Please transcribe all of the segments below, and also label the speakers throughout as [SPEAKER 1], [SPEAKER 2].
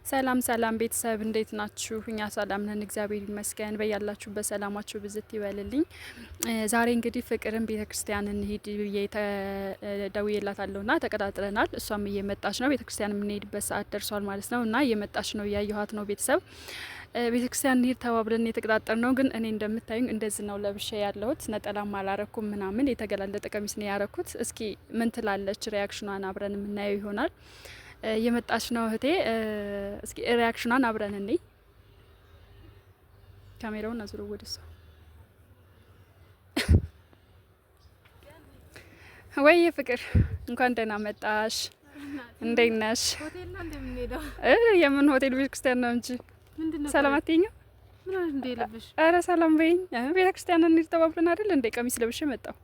[SPEAKER 1] ሰላም ሰላም ቤተሰብ እንዴት ናችሁ? እኛ ሰላም ነን፣ እግዚአብሔር ይመስገን። በያላችሁበት ሰላማችሁ ብዝት ይበልልኝ። ዛሬ እንግዲህ ፍቅርን ቤተክርስቲያን እንሂድ ብዬ ደውዬላታለሁና ተቀጣጥረናል። እሷም እየመጣች ነው። ቤተክርስቲያን የምንሄድበት ሰዓት ደርሷል ማለት ነው እና እየመጣች ነው፣ እያየኋት ነው። ቤተሰብ ቤተክርስቲያን እንሂድ ተባብለን የተቀጣጠር ነው። ግን እኔ እንደምታዩኝ እንደዚህ ነው ለብሼ ያለሁት። ነጠላም አላረኩም ምናምን፣ የተገላለጠ ቀሚስ ነው ያረኩት። እስኪ ምን ትላለች? reaction ኗን አብረን የምናየው ይሆናል። እየመጣች ነው እህቴ። እስኪ reaction ኗን አብረን እንይ። ካሜራውን አዙሮ ወደ እሷ። ወይ ፍቅር እንኳን ደህና መጣሽ። እንዴት ነሽ? የምን ሆቴል? ቤተ ክርስቲያን ነው እንጂ። ሰላም አትይኝም? ኧረ ሰላም በይኝ። ቤተ ክርስቲያን እንሂድ ተባብለን አይደል እንደ ቀሚስ ለብሼ መጣሁ።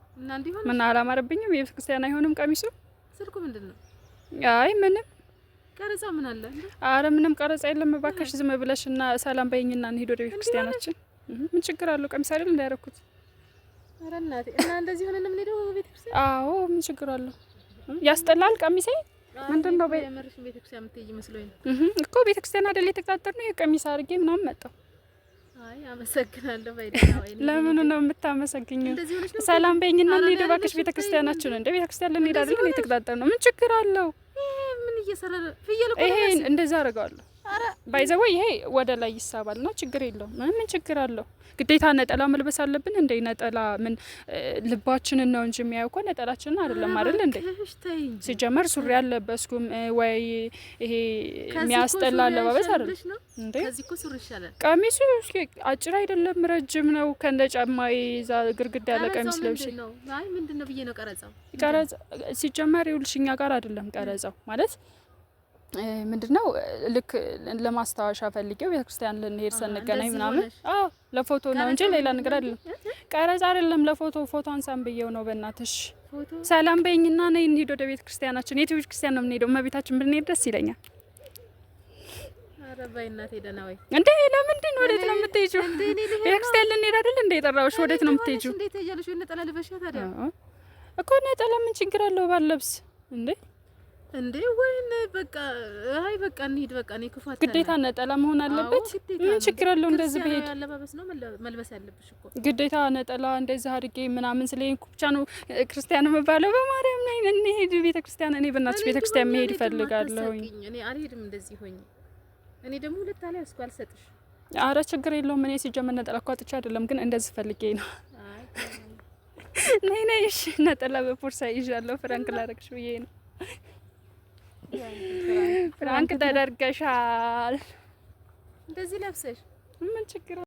[SPEAKER 1] ምን አላማረብኝም? የቤተ ክርስቲያን አይሆንም ቀሚሱ።
[SPEAKER 2] ስልኩ ምንድን ነው?
[SPEAKER 1] አይ ምንም።
[SPEAKER 2] ቀረጻ ምን አለ?
[SPEAKER 1] አረ ምንም ቀረጻ የለም እባክሽ፣ ዝም ብለሽ እና ሰላም በይኝና እንሂድ ወደ ቤተ ክርስቲያናችን። ምን ችግር አለው? ቀሚስ አይደል እንዳያረኩት።
[SPEAKER 2] አረ እናቴ፣ እና እንደዚህ ሆነን ነው የምንሄደው ቤተ ክርስቲያን?
[SPEAKER 1] አዎ፣ ምን ችግር አለው? ያስጠላል ቀሚሴ። ምንድን ነው?
[SPEAKER 2] የምርሽን ቤተ ክርስቲያን የምትሄጂ መስሎኝ ነው
[SPEAKER 1] እኮ። ቤተ ክርስቲያን አይደል የተቀጣጠርነው? የቀሚስ አድርጌ ምናምን መጣሁ።
[SPEAKER 2] አይ አመሰግናለሁ። ባይደና ወይ
[SPEAKER 1] ለምኑ ነው የምታመሰግኘው? ሰላም በይኝና እንሂድ እባክሽ ቤተ ክርስቲያናችን። እንደ ቤተ ክርስቲያን ልንሄድ አይደል የተቀጣጠርነው? ምን ችግር አለው?
[SPEAKER 2] ምን እየሰራ ፍየል እኮ
[SPEAKER 1] ይሄ እንደዛ አደርገዋለሁ። By the way ይሄ ወደ ላይ ይሳባል ነው፣ ችግር የለውም። ምን ችግር አለው? ግዴታ ነጠላ መልበስ አለብን እንዴ? ነጠላ ምን ልባችንን ነው እንጂ የሚያየው እኮ ነጠላችንን አይደለም አይደል እንዴ? ሲጀመር ሱሪ አለበስኩም ወይ ይሄ የሚያስጠላ አለባበስ አይደለም እንዴ?
[SPEAKER 2] ከዚህ እኮ ሱሪ ይሻላል።
[SPEAKER 1] ቀሚሱ አጭር አይደለም ረጅም ነው። ከእንደ ጫማ ይዛ ግርግዳ ያለ ቀሚስ ለብሼ
[SPEAKER 2] አይ ምንድን ነው ብዬ ነው ቀረጻው።
[SPEAKER 1] ቀረጻ ሲጀመር ይኸውልሽ እኛ ጋር አይደለም ቀረጻው ማለት ምንድነው፣ ልክ ለማስታወሻ ፈልጌው ቤተክርስቲያን ልንሄድ ስንገናኝ ምናምን፣ አዎ ለፎቶ ነው እንጂ ሌላ ነገር አይደለም። ቀረጻ አይደለም፣ ለፎቶ ፎቶ አንሳን ብዬው ነው። በእናትሽ ሰላም በይኝና ነይ እንሂድ ወደ ቤተክርስቲያናችን። የት ቤተክርስቲያን ነው የምንሄደው? እመቤታችን ብንሄድ ደስ ይለኛል።
[SPEAKER 2] ኧረ በይ እናቴ ደህና ወይ
[SPEAKER 1] እንዴ? ለምንድን ወዴት ነው የምትሄጂው? ቤተክርስቲያን ልንሄድ አይደል እንዴ የጠራሁሽ? ወዴት ነው የምትሄጂው?
[SPEAKER 2] እንዴት ትሄጃለሽ? ነጠላ ልበሻ ታዲያ
[SPEAKER 1] እኮ። ነጠላ ምን ችግር አለው ባለብስ እንዴ?
[SPEAKER 2] እንዴ ወይን በቃ አይ በቃ እንሂድ በቃ እኔ ክፉ
[SPEAKER 1] ግዴታ ነጠላ መሆን አለበት? ምን ችግር አለው እንደዚህ ብሄድ?
[SPEAKER 2] አለባበስ ነው መልበስ ያለብሽ እኮ።
[SPEAKER 1] ግዴታ ነጠላ እንደዚህ አድርጌ ምናምን ስለሄድኩ ብቻ ነው ክርስቲያን የምባለው? በማርያም ነይ እንሂድ ቤተ ክርስቲያን። እኔ በእናትሽ ቤተ ክርስቲያን መሄድ እፈልጋለሁ።
[SPEAKER 2] እኔ አልሄድም እንደዚህ ሆኜ። እኔ ደግሞ ሁለት አለ እስኩ አልሰጥሽ።
[SPEAKER 1] አረ ችግር የለውም። እኔ ሲጀመር ነጠላ እኮ አጥቼ አይደለም፣ ግን እንደዚህ ፈልጌ ነው። ነይ ነይ። እሺ ነጠላ በፖርሳ ይዣለሁ። Prank ላደርግሽ ብዬ ነው። Prank ተደርገሻል።
[SPEAKER 2] እንደዚህ ለብሰሽ
[SPEAKER 1] ምን ችግር